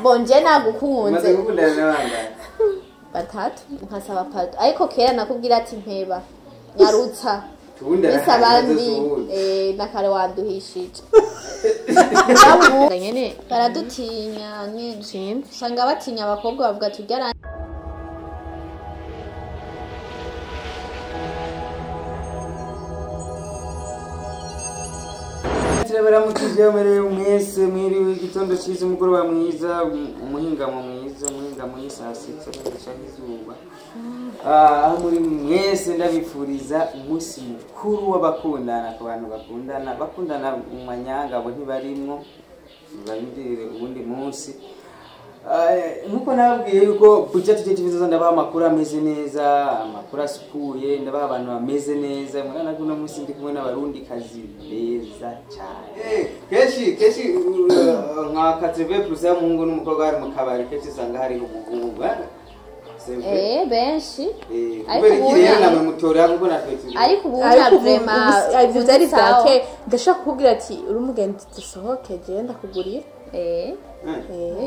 Bonje nagukunze. Umaze gukundana n'abangahe? Batatu nkasaba pardon, ariko kera nakubwira ati mpeba nyarutsa Tuwundi bisa arahari, abandi tuwundi. Na kare wanduhishije nyene baradutinya nyene, usanga batinya abakobwa bavuga tujya. Turabaramukije merewe mwese, mwiriwe, igitondo cyiza, umugoroba mwiza, umuhingamo mwiza, umuhingamo y'isaa sita n'igice izuba. Aho muri mwese ndabifuriza umunsi mukuru w'abakundana. Ku bantu bakundana bakundana mu manyanga, abo ntibarimwo, barindiriye uwundi munsi. Nkuko nababwiye yuko Buja Today TV nzoza ndabaha amakuru ameze neza, amakuru asukuye, ndabaha abantu bameze neza. Murabona ko uno munsi ndi kumwe n'abarundi kazi beza cyane. Kenshi kenshi nka 80 plus y'umuhungu n'umukobwa bari mu kabari, kenshi usanga hariho umuhungu. C'est vrai. Benshi. Ariko Kubera iki rero ubu namwe mutora kuko natwe turi ariko ubu ariko ubu vraiment ubu byari bwa sawa. Kera ndashaka kukubwira ati uri umugenzi dusohoke jewe ndakugurira.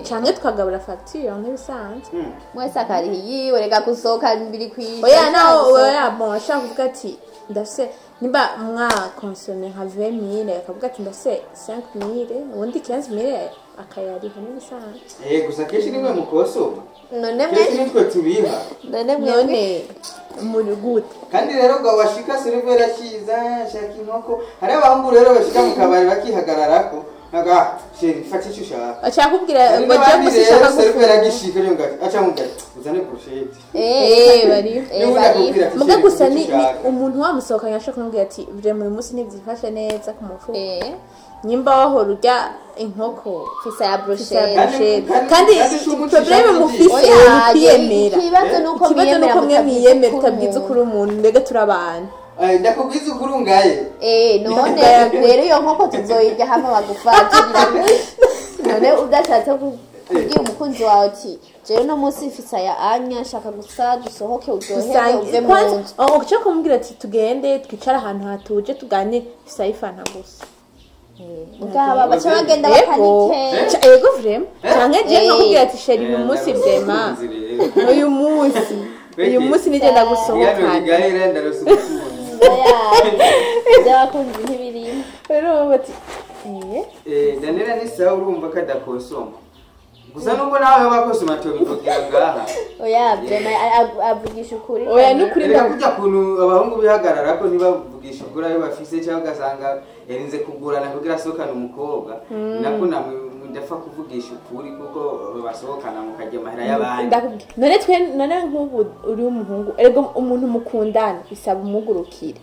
Canke tukagabura fagitire nk'ibisanzwe. Mwese akariha iyiwe, reka gusohoka biri kwisha. Oya nawe, oya, bon, ashaka kuvuga ati ndafise, nimba mwakonsomye nka 20 000, akavuga ati ndafise 5 000, ubundi 15 000 akayariha n'ibisanzwe. Gusa kenshi nimwe mukosoma. None Kenshi mwe nitwe tubiha. None mwe None muri gute? Kandi rero ngo washika seriveri akiza shaka inkoko, hari abahungu rero bashika mu kabari bakihagararako naga chéri fata icyo ushaka. Ashaka kukubwira Hari ngo je n'abandi gusa rero ushaka seriveri gufungura. agishika rero ngati aca mugati uzane brochette. Bari Niba bari akubwira ati muga chéri, gusa fata ni icyo ushaka. Umuntu wamusohokanye ashobora kumubwira ati vraiment uyu munsi ntibyifashe neza ku mufuko, nyimba wahora urya inkoko fisa ya fisa ya brochette. brochette. Kandi- Kandi kandi si umuco problème ushaka mufise Oya, ni kwiyemera. ikibazo nuko Ikibazo mwiyemera nuko mwe mutabwiza mwiyemera ukuri utabwiza umuntu. ukuri umuntu, mbega turi abantu. Ndakubwiza ukuri ungaye. None rero iyo nkoko tuzoyirya hamwe bagufatirira. None udashatse kubwira umukunzi wawe ati jewe uno munsi mfise aya anya, nshaka gusa dusohoke uryoherwe uve mu nzu. Uca kumubwira ati tugende twicare ahantu hatuje tuganire, fisa y'ifanta gusa. Mugaba baca bagenda Ego. bakanike. Ego vraiment, canke je nkakubwira ati chéri uyu munsi vraiment, uyu munsi, uyu munsi nije ndagusohokana. Gahera ndarose umukunzi. Oya, iby'abakunzi ntibirimo. Rero bati Daniela ni sawa, urumva ko adakosoma gusa nubwo nawe bakosoma tubivugira ngaha. Oya, vraiment avugisha ukuri. Oya, nukuri. Erega kurya kuntu abahungu bihagarara ko ntibavugisha ukuri ayo bafise, cyangwa ugasanga yarinze kugurana kugira asohokane umukobwa, nako namwe mudapfa kuvugisha ukuri kuko basohokana mukarya amahera y'abandi. Ndakubwira none twe, none nk'ubu uri umuhungu, erega umuntu mukundana bisaba umugurukire,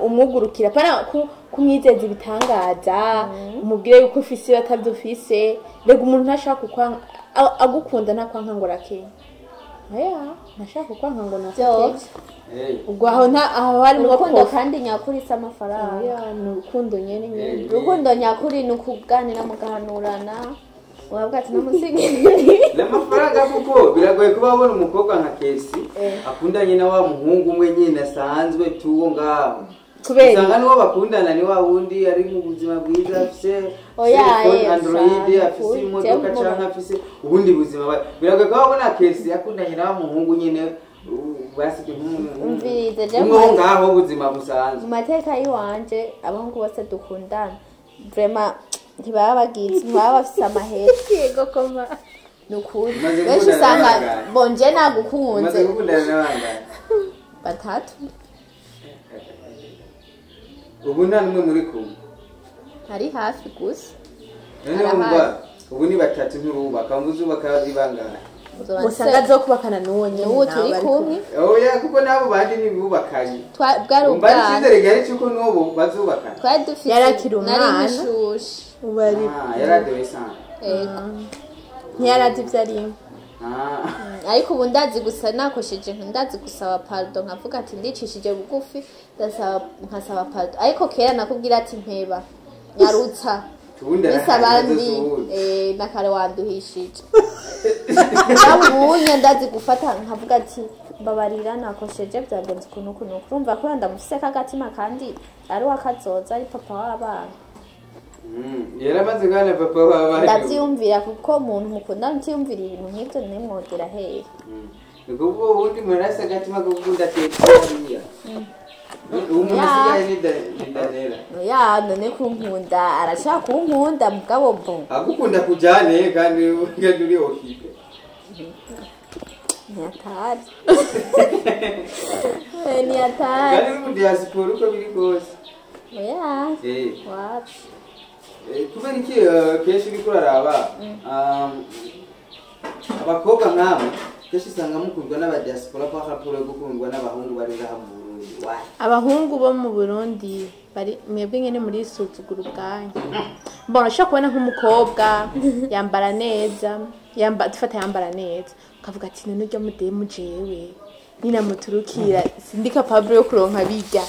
umwugurukira pana kumwizeza ibitangaza, umubwire yuko ufise iyo atabyo ufise. Rega umuntu ntashaka kukwanka, agukunda ntakwanka ngo arakenya. Oya, ntashaka kukwanka ngo Vyovyo. nafite ubwo aho nta aho harimo Urukundo kofa. kandi nyakuri si amafaranga. Oya, ni urukundo nyene nyene. Urukundo nyakuri ni ukuganira mugahanurana, uravuga ati namusigiye N'amafaranga, kuko biragoye kuba wabona umukobwa nka Kesi akundanye na wa muhungu umwe nyine asanzwe tuwo ngaho. Kubera usanga n'uwo bakundana ni wa wundi ari mu buzima bwiza, afise Oya, telefone Android, usanga afise kuri- imodoka jewe canke afise ubundi buzima. Biragoye kuba wabona Kesi akundanye na wa muhungu nyine basike Umvirize, jewe umwe wo ngaho ubuzima busanzwe. Mu mateka y'iwanje abahungu bose dukundana vraiment ntibaba bagize, ntibaba bafise amahera. Yego koma. Ni ukuri. Umaze Benshi gukundana usanga n'abangahe? bonje Umaze nagukunze. gukundana n'abangahe? Batatu. Ubu nta n'umwe muri kumwe? Ari hafi gusa. None Arahari. wumva ubu ni batatu, nturubaka ngo uzubaka ari bangahe? Uzoba Usanga azokubakana n'uwo nyene n'ubu nawe turi bari kumwe. Oya, kuko n'abo bandi ntibubakanye. Bwari Umva ari ubwana. icyizere gihari cy'uko n'ubu bazubakana. Twari dufise Yari akiri nari umwana. nkishushe. Ubu ari Ah, yari adolescent. Ego. Ntiyarazi ibyo arimo. Ariko ubu ndazi gusa nakosheje, ndazi gusaba pardon, nkavuga ati ndicishije bugufi, ndasaba, nkasaba pardon. Ariko kera nakubwira ati mpeba nyarutsa Tuwundi bisa arahari, abandi tuwundi. Na kare wanduhishije. Ubunye ndazi gufata nkavuga ati mbabarira nakosheje, byagenze ukuntu ukuntu. Urumva ko ndamufise kagatima kandi ari uwakazoza, ari papa w'abana. Yaramaze guhana papa w'abana. Ndavyiyumvira kuko umuntu mukundana utiyumvira ibintu nk'ivyo ntimwogera hehe. Ni kuvuga ubundi murasa agatima ko gukunda tekariya. Ubu umuntu asigaye ni Danela. Ya none kunkunda arashaka kunkunda mugabo bo Agukunda kujane kandi kandi uri okipe. Ntiyatari. Ntiyatari. Kandi uri mu diaspora uko biri kose. Oya. Eh. Wapi. Kubera iki kenshi uriko uraraba abakobwa nkamwe kenshi usanga mukundwa n'abadiaspora par rapport yo gukundwa n'abahungu bari ngaha mu Burundi? Why? Abahungu bo mu Burundi bari mwebwe nyene muri suzugura ubwanyu. Mbona ushobora kubona nk'umukobwa yambara neza, yamba dufata yambara neza, ukavuga ati none urya mudemu jewe ninamuturukira sindi capable yo kuronka bijya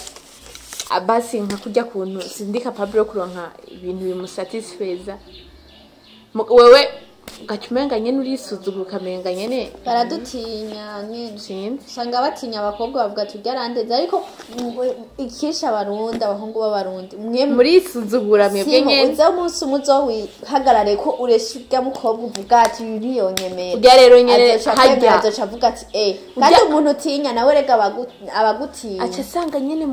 basi nka kurya kuntu sindi capable yo kuronka ibintu bimusatisfeza. Wewe ugaca umenga nyene urisuzugura, ukamenga nyene Baradutinya nyene. Sinzi. Usanga batinya abakobwa, bavuga ati urya arandeze, ariko ikisha abarundi, abahungu b'abarundi mwe Murisuzugura mwebwe Simo, nyene. uze umunsi umwe uzowihagarare ko uresha urya mukobwa uvuga ati uyu ntiyonyemera. Urya rero nyene Azoca harya. akwemera, azoca avuga ati eh kandi umuntu utinya nawe rega abagutinya. Aca asanga nyene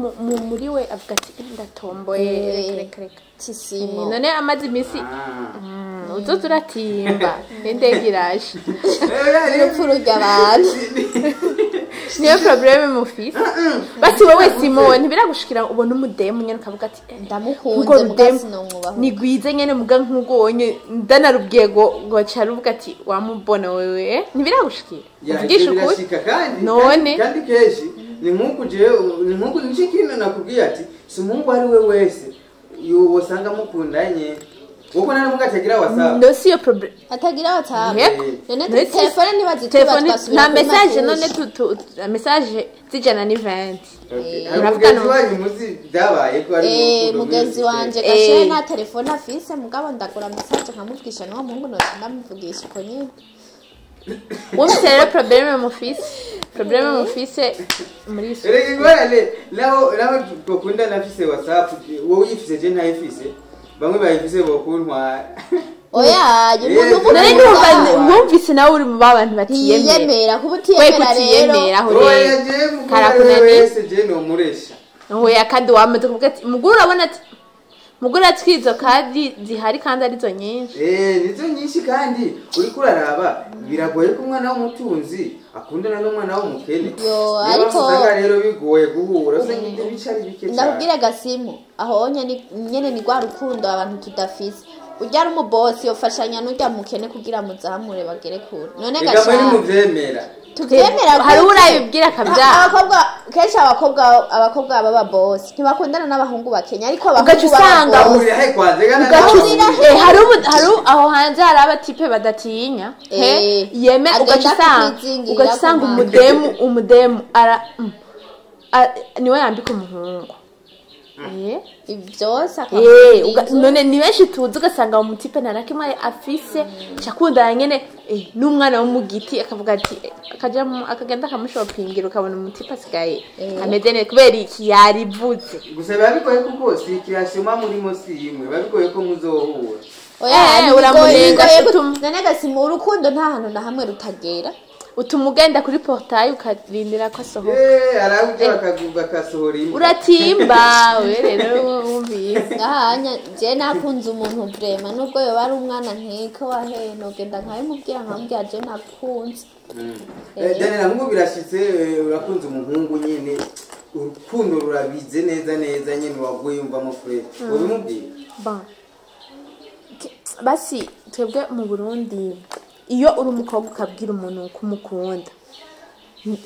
muri we avuga ati: "Eh, ndatomboye." Reka reka reka. Tisimo. None amaze iminsi uzoza uratimba n'indege iraje. Urupfu rurya abantu. Niyo problème mufise. Basi wowe Simon, ntibiragushikira ubona umudemu nyene ukavuga ati eh, Ndamukunze, nkuko muga rudemu sinomwubaha. Ni gwize nyene, muga nk'ubwo wonye ndanarubwiye ngo aca ruvuga ati wamubona wewe, eh? Ntibiragushikira? Ya, Uvugisha ivyo ukuri. birashika kandi None? kandi kenshi ni nk'uku jewe, ni nk'uku nicyo kintu nakubwiye ati si umuhungu ari we wese wosanga mukundanye, kuko nta n'umwe atagira WhatsApp. No si iyo problème. Atagira WhatsApp. Yego. None None telefone ntibazituba telefone twasubira nta kuri message matushe. none tu message zijana ni 20. Okay. Eh. Hari Uravuga mugenzi wanyu muzi byabaye ko ari mu Eh, rukundo mugenzi mwese. wanje gashere nta telefone afise, mugabo ndagura message nkamuvugisha n'uwo muhungu noca ndamuvugisha uko nyene. Wumvise rero problème mufise muri iso. Erega ingorane naho twakundana afise WhatsApp, wowe uyifise je ntayifise, bamwe bayifise bokuntwara. Oya, umuntu None umukunda ndumva wumvise nawe uri mu babantu batiyemera. Ntiyemera kuba We utiyemera rero. Kutiyemera aho Oya, rero je mukundana karakunaniye. wese je nomuresha. Oya, kandi wamaze kuvuga ati muguru urabona ati muguru ati izo kadi zihari kandi arizo nyinshi. Eh, nizo nyinshi kandi uriko uraraba biragoye ko umwana w'umutunzi akundana n'umwana w'umukene. Yo, Niyo ariko mpamvu usanga rero bigoye guhura, usanga ibyo bica ari bike cyane. Ndakubwira gasimu aho nyene nyene ni rwa rukundo abantu tudafise. Urya ari umubosi yofashanya n'urya mukene kugira muzamure bagere kure. None Reka muri gasha muvyemera. Tuvyemera Hari gute? urabibwira akabyanga. Abakobwa kenshi, abakobwa baba bosi ntibakundana n'abahungu bakenya, ariko abahungu Ugaca usanga b'ababosi Ahurira he kwanze gana? Ugaca hari ubu hari aho hanze hari abatipe badatinya he yeme Agenda ugaca usanga kukwizingira ugaca usanga ku manga. umudemu ara niwe yambika umuhungu. Byose akamugurira inzu. None ni benshi tuzi ugasanga uwo mutipe nta na kimwe afise cakundana nyene n'umwana wo mu giti, akavuga ati akagenda akamushopingira, ukabona umutipe asigaye ameze neza kubera iki yarivuze. Gusa biba bigoye kuko si ikirashema murimo, si imwe, biba bigoye ko muzohura. Oya, Uramunenga, bigoye utuma none gasimu urukundo nta hantu na hamwe rutagera. Utuma ugenda kuri portail ukarindira ko asohoka. Eh, arabuja bakasohora imbwa. Uratimba we rero wumvise. Ngahanya je nakunze umuntu vraiment, nubwo yoba ari umwana nkeko wahe, nogenda nkabimubwira, nkamubwira je nakunze. Daniela, nk'ubu birashitse urakunze umuhungu nyene, urukundo rurabize neza neza nyene, waguye yumvamo fresh, ubimubwira? Bon. Basi twebwe mu Burundi iyo uri umukobwa ukabwira umuntu ko umukunda,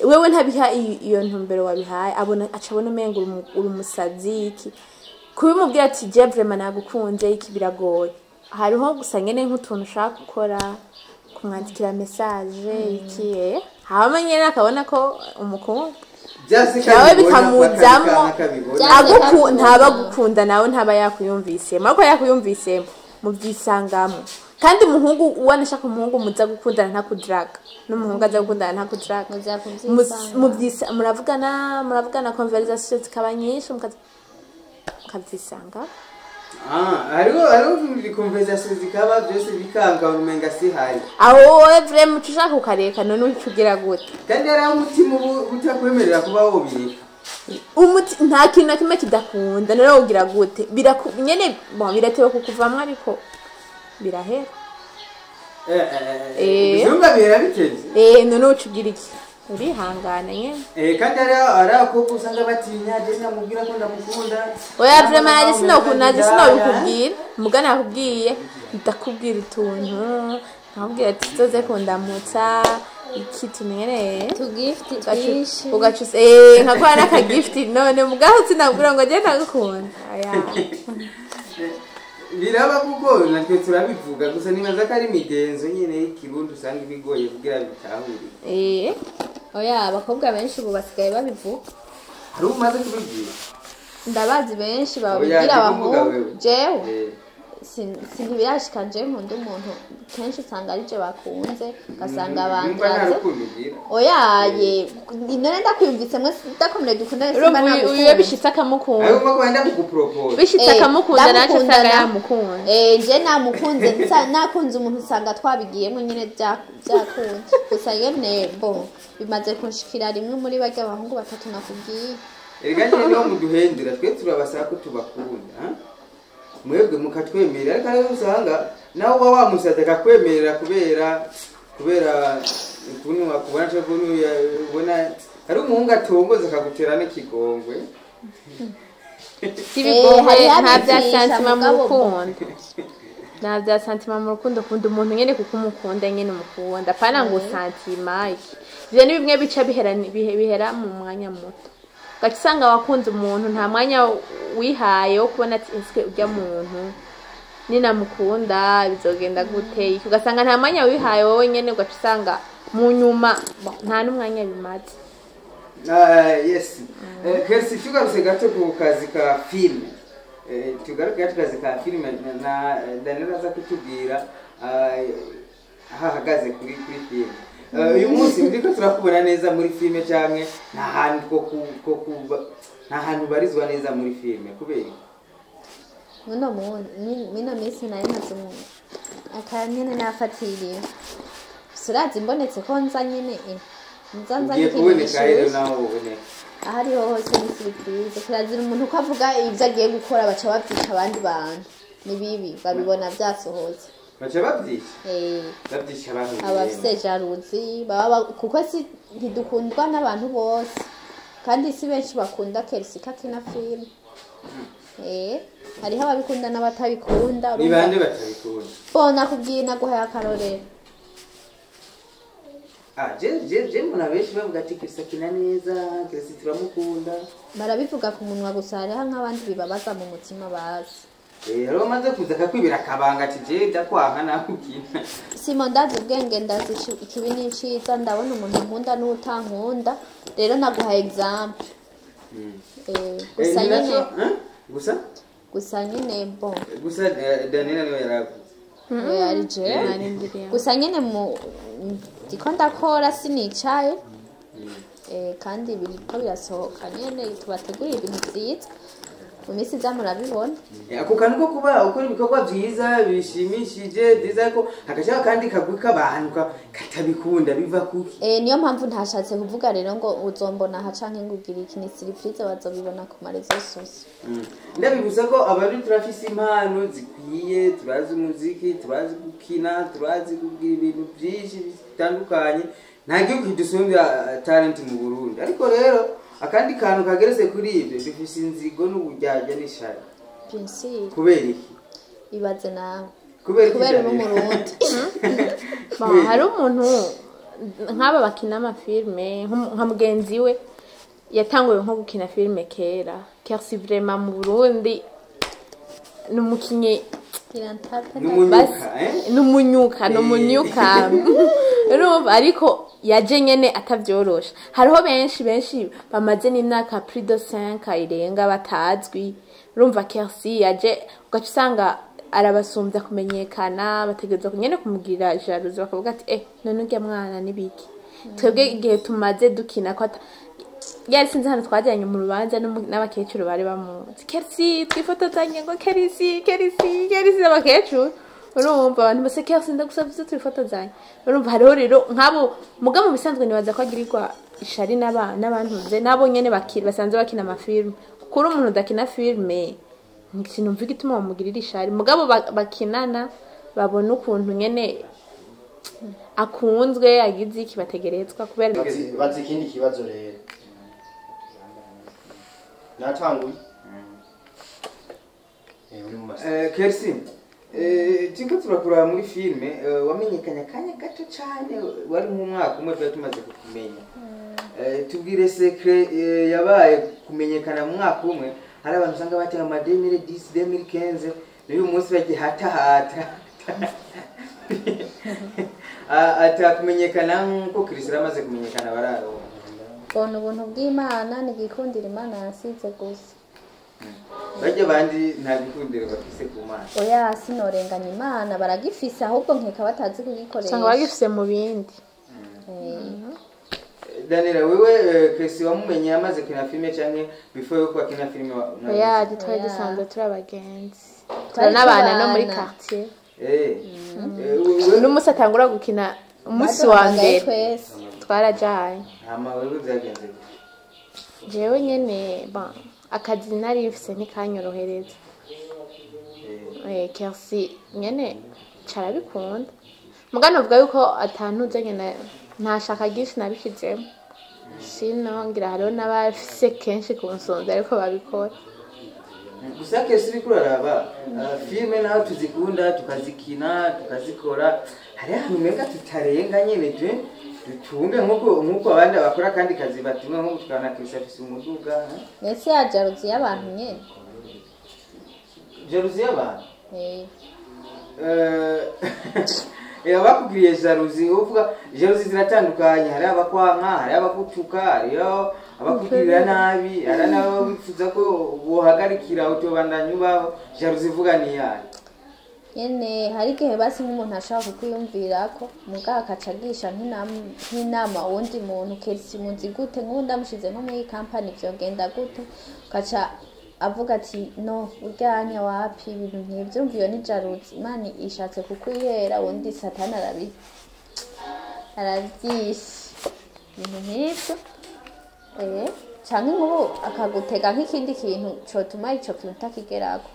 wewe ntabiha iyo ntumbero wabihaye, abona aca abona umenga uri umusazi iki. Kubimubwira ati je vraiment nagukunze iki biragoye. Hariho gusa nyene nk'utuntu ushaka gukora, kumwandikira message iki, hama nyene akabona ko umukunda. Byase Nawe kabibona, bikamuzamo. akabibona. Byase kabibona. Ntaba agukunda nawe ntaba yakuyumvisemo, ariko yakuyumvisemo mubyisangamo. Kandi umuhungu wanashaka umuhungu muza gukundana ntakudaraga, n'umuhungu aza gukundana ntakudaraga. Muza kubyisanga. Muravugana, muravugana, conversation zikaba nyinshi, mukabyisanga. Ah, hariho conversation zikaba byose bikanga, umenga si hari. Aho wowe vraiment uca ushaka ukareka, none uca ugira gute? Kandi hariho umutima ubu utakwemerera kuba wobireka. Umuti nta kintu na kimwe kidakunda, none wogira gute? Nyene bon, biratewe kukuvamwo, ariko birahera. Bizumva bihera bitevye. None uca ugira iki? Urihangana nyene. Kandi hariho abakobwa usanga batinya, je namubwira ko ndamukunda. Oya, vraiment naje sinobikubwira, mugana nakubwiye, ndakubwira utuntu, nkakubwira ati tuze kundamutsa iki, tumenyereye. Tugift twinshi. Ugaca nkaguha n'akagift, none mugaho sinabwira ngo je ndagukunda, oya. Biraba, kuko natwe turabivuga gusa, nibaza ko ari imigenzo nyine y'ikirundi usanga ibigoye kugira bitahure. Oya, abakobwa benshi ubu basigaye babivuga. Hari uwo umaze kubibwira? Ndabazi benshi Oya, babibwira ndi kuvuga abahungu. wewe. Jewe ntibirashika. Jewe nkunda umuntu, kenshi usanga ari je bakunze, ugasanga Numva nta bandanze. rukundo ugira. Oyaye, none ndakwiyumvise mwe, ndakomeye dukundane, simba Urumva uyu iyo nagukunda. bishitse akamukunda. Ariko ko wenda kugupropose. Bishitse akamukunda, naco ndamukunda usanga yamukunda. Je namukunze, nakunze umuntu usanga twabigiyemo nyine, byakunze gusa nyene. Bon, bimaze kunshikira rimwe muri barya abahungu batatu nakubwiye. Erega nyine niho muduhendera, twe turabasaba ko tubakunda, ha? Mwebwe mukatwemerera, ariko hariho usanga nawe uba wamusabye akakwemerera kubera ukuntu akubona cyangwa ukuntu ubona hari umuhungu atongoza akagutera n'ikigongwe. By'ibigongwe. Hariho Nta bya abigisha, sentiment mu mugabo rukundo, nta bya sentiment mu rukundo. Ukunda umuntu nyene kuko umukunda nyene, umukunda apana ngo sentiment iki. Ivyo ni bimwe bica bihera, bihera mu mwanya muto. Ugaca usanga wakunze umuntu, nta mwanya wihaye wo kubona ati ese urya muntu ninamukunda bizogenda gute iki? Ugasanga nta mwanya wihaye wowe nyene, ugaca usanga mu nyuma bon, nta n'umwanya bimaze. Ah, yes. Kersi, tugarutse gato ku kazi ka filime. Tugaruke gato ku kazi ka filime na Daniel aza kutubwira aho ahagaze kuri filime. Uyu munsi ndiko turakubona neza muri filime canke nta hantu ko kuba, nta hantu ubarizwa neza muri filime, kubera iki? Muno mino minsi nari maze akanyene nafatiriye, surazi mbonetse ko nza nyene, nza nzanye Ugiye ikintu kuboneka rero gishushe. Naho uboneka. Aho ariho hose ni surprise. Kirazira umuntu ko avuga ibyo agiye gukora, baca babyita abandi bantu. Ni bibi, babibona byasohotse. Baca bavyisha. Bavyisha abantu. Abafise jalousie baba kuko si ntidukundwa n'abantu bose, kandi si benshi bakunda Kersi kakina film. Hariho ababikunda n'abatabikunda. Ni bande batabikunda? Bo nakubwiye, naguhaye akarorero. Ah, je mbona benshi bavuga ati Kersi akina neza, Kersi turamukunda. Barabivuga ku munwa gusa, hariho nk'abandi bibabaza mu mutima bazi. Hariho umaze kuza akakwibira akabanga ati je ndakwanka nawe ukina. Simo, ndazi ubwenge, ndazi ikibi n'iciza, ndabona umuntu nkunda n'utankunda. Rero naguhaye example. Gusa Ni nyine naco, eh? Gusa? Gusa nyine bon. Gusa Daniela niwe yaravuze. Oya, ari jewe. Narindiriye. Gusa nyine mu ndiko ndakora, sinicaye. Kandi biriko birasohoka nyene, tubategurira ibintu vyiza, mu minsi iza murabibona. Ako kantu ko kuba ukora ibikorwa vyiza bishimishije byiza, ariko hagashaka kandi kagwi k'abantu katabikunda, biva kuki? Niyo mpamvu ntashatse kuvuga rero ngo uzombona aha canke ngo ugire iki, ni surprise, bazobibona ku ma réseaux sociaux. Ndabibutsa ko abarundi turafise impano zikwiye, turazi umuziki, turazi gukina, turazi kugira ibintu byinshi bitandukanye. Nta gihugu kidusumbya talent mu Burundi, ariko rero akandi kantu kageretse kuri ibyo, dufise inzigo n'uburyarya n'ishari. Bien sûr. Kubera iki? Ibaze nawe. Kubera iki? Kubera uri Daniel? umurundi. Bon, hari umuntu nk'aba bakina amafilme, nka mugenzi we yatanguye nko gukina filime kera. Kersi vraiment mu Burundi ni umukinyi. N'umunyuka, eh? N'umunyuka, n'umunyuka, urumva, ariko yaje nyene atavyorosha. Hariho benshi benshi bamaze n'imyaka plus de 5 irenga batazwi. Urumva Kersi yaje, ugaca usanga arabasumbya kumenyekana, bategerezwa nyene kumugirira jalousie, bakavuga ati none urya mwana nibiki, twebwe igihe tumaze dukina ko Yari sinzi hano twajyanye mu rubanza n'abakecuru bari bamuzi. Kersi twifotozanye ngo Kersi Kersi Kersi abakecuru. Urumva abantu bose Kersi ndagusavye uze twifotozanye. Urumva hariho rero nk'abo muga mu bisanzwe nibaza ko agirirwa ishari n'abantuze nabo nyene bakiri basanzwe bakina amafilme. Kuri umuntu udakina filme sinumva igituma bamugirira ishari mugabo bakinana babona ukuntu nyene akunzwe agize iki bategerezwa kubera Bazi ikindi kibazo rero natanguye uri mu masa. Kersi, turiko turakura muri filme, wamenyekanye akanya gato cane, wari nk'umwaka umwe twari tumaze kukumenya. Tubwire secret yabaye kumenyekana mu mwaka umwe. Hari abantu usanga batera ama 2010 2015 n'uyu munsi bagihatahata atakumenyekana nk'uko Chris amaze kumenyekana bararonka. Bona ubuntu bw'Imana nigikundira Imana yansize gusa. Bajya bandi nta gikundiro bafise ku Mana. Oya sinorenganya Imana baragifise ahubwo nkeka batazi kugikoresha. Usanga bagifise mu bindi. Daniela wewe Chris wamumenye amaze kina filme canke before yuko akina filme? Oya twari dusanzwe turi abagenzi. Turanabana no muri quartier. N'umunsi atangura gukina umunsi wa mbere twarajanye. Hama wewe byagenze gute? Jewe nyene bon akazi nari mfise ntikanyorohereza. Kersi nyene carabikunda. Mugano uvuga yuko atantuze nyene nta shaka ryinshi nabishizemo. Sino ngira hariho n'abafise kenshi kunsonza ariko babikora. Gusa Kersi uriko uraraba filme naho tuzikunda tukazikina tukazikora hari ahantu umenga tutarenga nyene dutunge nkuko abandi bakora kandi kazi batunga nko tukana Kersi afise umuduga. Ese ya jalousie y'abantu nyene? Jalousie y'abantu? Abakugiriye jalousie uvuga jalousie ziratandukanye, hari abakwanka, hari abagutuka, hari abakugirira nabi, hari n'ababifuza ko wohagarikira utobandanya ubaho. Jalousie ivuga ni yayo nyene. Hari igihe basi nk'umuntu ashaka kukwiyumvirako muga akacagisha nk'inama uwundi muntu Kersi muzi gute nk'ubu ndamushize nko muri kampani vyogenda gute, ukaca avuga ati no uryanya wapi ibintu nk'ivyo. Umva iyo ni jalousie, Imana ishatse kukwihera uwundi satani aravyishe ibintu nk'ivyo. Canke nk'ubu akagutega nk'ikindi kintu cotuma ico kintu utakigerako.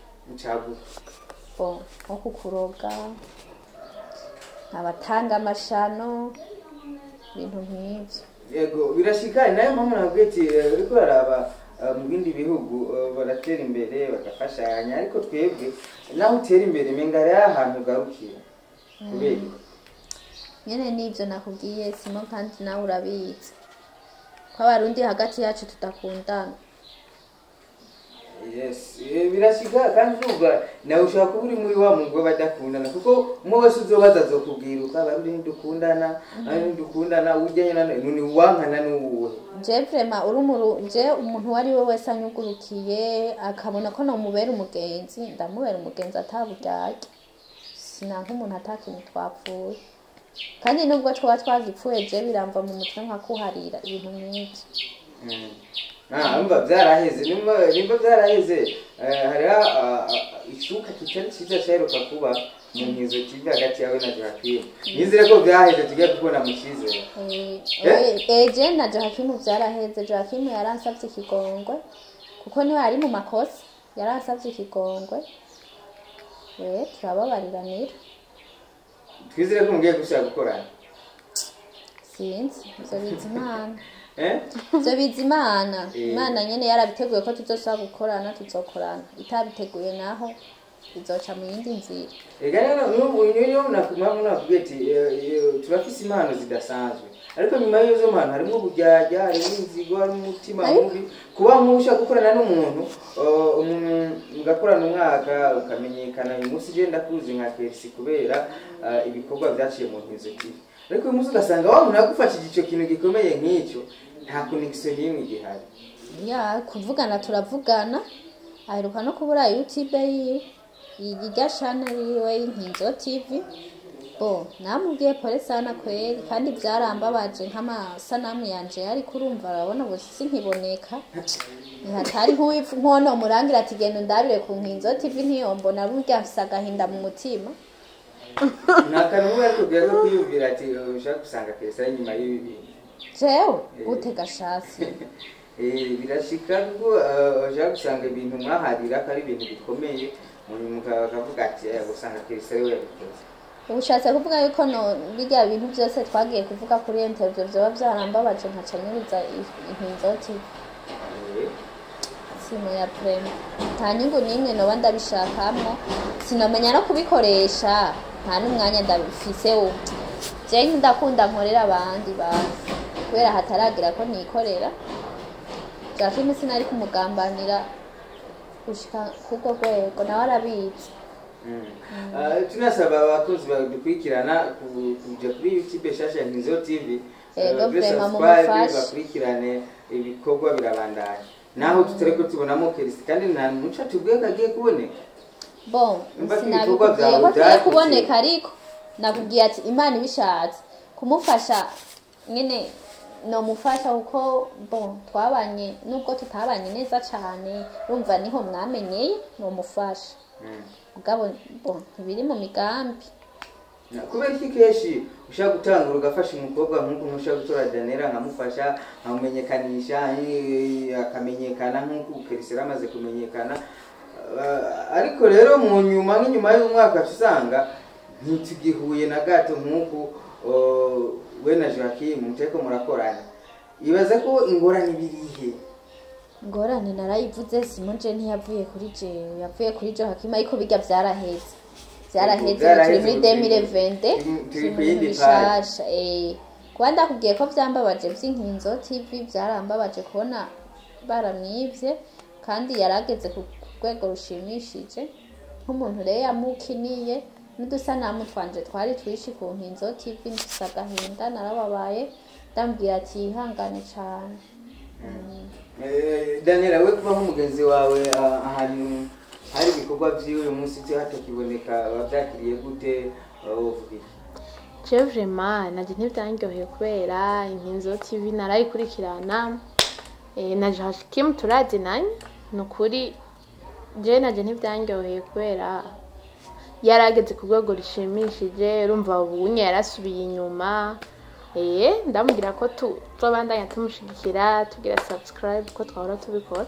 Nko kukuroga, abatanga amashano, ibintu nk'ivyo. Yego birashika. Nayo mpamvu nabwiye ati uriko uraraba mu bindi bihugu baratera imbere bagafashanya, ariko twebwe naho utera imbere menga ari ahantu ugarukira kubera nyene nivyo nakubwiye Simo, kandi nawe urabizi ko abarundi hagati yacu tudakundana. Yes, birashika kandi uvuga nawe ushobora kuba uri muri wa mugwe badakundana, kuko umwe wese uzobaza azokubwira abarundi ntidukundana, abarundi ntidukundana, ujyanye na none wankana n'uwuhe. Je vraiment uri je umuntu uwo ari we wese anyugurukiye akabona ko nomubera umugenzi, ndamubera umugenzi ataburyarya. Sinanka umuntu atakintu twapfuye, kandi nubwo twaba twagipfuye je biramva mu mutwe nkakuharira ibintu nk'ivyo. Umva byaraheze, nimba byaraheze hari icuka kitari cyiza cyaheruka kuba mu Nkizo TV hagati yawe na Joachim. Nizere ko byaheze tugiye kubona mu cyizere. Je na Joachim byaraheze. Joachim yaransavye ikigongwe kuko niwe ari mu makosa, yaransavye ikigongwe. Turababariranira. Twizere ko mugiye gushaka gukorana. Sinzi, ivyo bizi Imana. Ivyo bizi Imana. Imana nyene yarabiteguye ko tuzosaba gukorana, tuzokorana. Itabiteguye naho izoca mu yindi nzira. Ega rero niyo nakubwiye ati turafise impano zidasanzwe, ariko nyuma y'izo mpano harimo uburyarya, harimo inzigo, harimo umutima mubi. Kuba nk'ushaka gukorana n'umuntu mugakorana umwaka ukamenyekana, uyu munsi je ndakuzi nka Kersi kubera ibikorwa byaciye mu Nkizo TV, ariko uyu munsi ugasanga wa muntu yagufashije ico kintu gikomeye nk'icyo nta connection n'imwe igihari. Ya kuvugana turavugana, aheruka no kubura YouTube yiwe, irya channel yiwe y'Inkinzo TV. Bo namubwiye pole sana kweli, kandi byarambabaje nk'amasanamu yanje yari kurumva, arabona ubu sinkiboneka. Ntihatari nk'uwipfu nkono murangira ati genda undabire ku Nkinzo TV, ntiyombona, burya mfise agahinda mu mutima. Nta kantu uba yakubwira ko kwiyumvira ati ushaka gusanga Keresi ari inyuma y'ibi bintu? Jewe gute gashasi? Birashika kuko ushaka gusanga ibintu mwaharira ko ari ibintu bikomeye, munyuma bakavuga ati gusanga Keresi ariwe yabikoze. Ushatse kuvuga yuko no bijya bintu byose twagiye kuvuga kuri interview vyoba vyarambabaje nkaca nyuruza Inkinzo TV? Simu ya prema nta nyungu n'imwe noba ndabishakamwo, sinomenya no kubikoresha, nta n'umwanya ndabifise. Ubu jewe ndakunda nkorera abandi bantu kubera hataragira ko nikorera. Joachim sinari kumugambanira gushika kurwo rwego, nawe arabizi. Tunasaba abakozi badukurikirana kuja kuri YouTube shasha ya Nkinzo TV. Ego, bagire vraiment subscribe, mumufashe. Bakurikirane ibikorwa birabandanya naho tutariko tubonamo Kerisi, kandi nta muco tubwiye ko agiye kuboneka. Bon, Umva ko ibikorwa sinabikubwiye byawe ko agiye byagutse. kuboneka, ariko nakubwiye ati Imana ibishatse kumufasha nyene nomufasha, kuko bon twabanye nubwo tutabanye neza cane, urumva niho mwamenyeye, nomufasha. Mugabo bon ntibiri mu migambi. Kubera iki kenshi ushaka gutangura ugafasha umukobwa nk'uko ntushaka gutora Daniela nkamufasha nkamumenyekanisha, akamenyekana nk'uko Kerisi yari amaze kumenyekana? Ariko rero mu nyuma, nk'inyuma y'umwaka, usanga ntitugihuye na gato nk'uku we na Joachim mutariko murakorana. Ibaza ko ingorane birihe? Ingorane narayivuze, Simon, je ntiyavuye kuri jewe, yavuye kuri Joachim, ariko bijya vyaraheze, vyaraheze. Vyaraheze, turi muri 2020. Turi ku turi yindi mu bishasha. Kuba ndakubwiye ko vyambabaje vy'Inkinzo TV, vyarambabaje kubona baramwivye kandi yarageze ku rwego rushimishije. Nk'umuntu rero yamukiniye n'udusanamu twanje twari twishi ku Nkinzo TV, mfise agahinda, narababaye, ndambwira ati yihangane cane. Daniela, we kuba nk'umugenzi wawe, ahantu hari ibikorwa by'iwe uyu munsi byo hatakiboneka, wabyakiriye gute? Uvuga iki? Jewe vraiment nanje ntibyanryoheye kubera Inkinzo TV narayikurikirana, na Joachim turazinanye. Ni ukuri jewe nanje ntibyanryoheye kubera yarageze ku rwego rushimishije, urumva ubunye yarasubiye inyuma. Ndamubwira ko tuzobandanya tumushigikira, tugira subscribe ko twahora tubikora.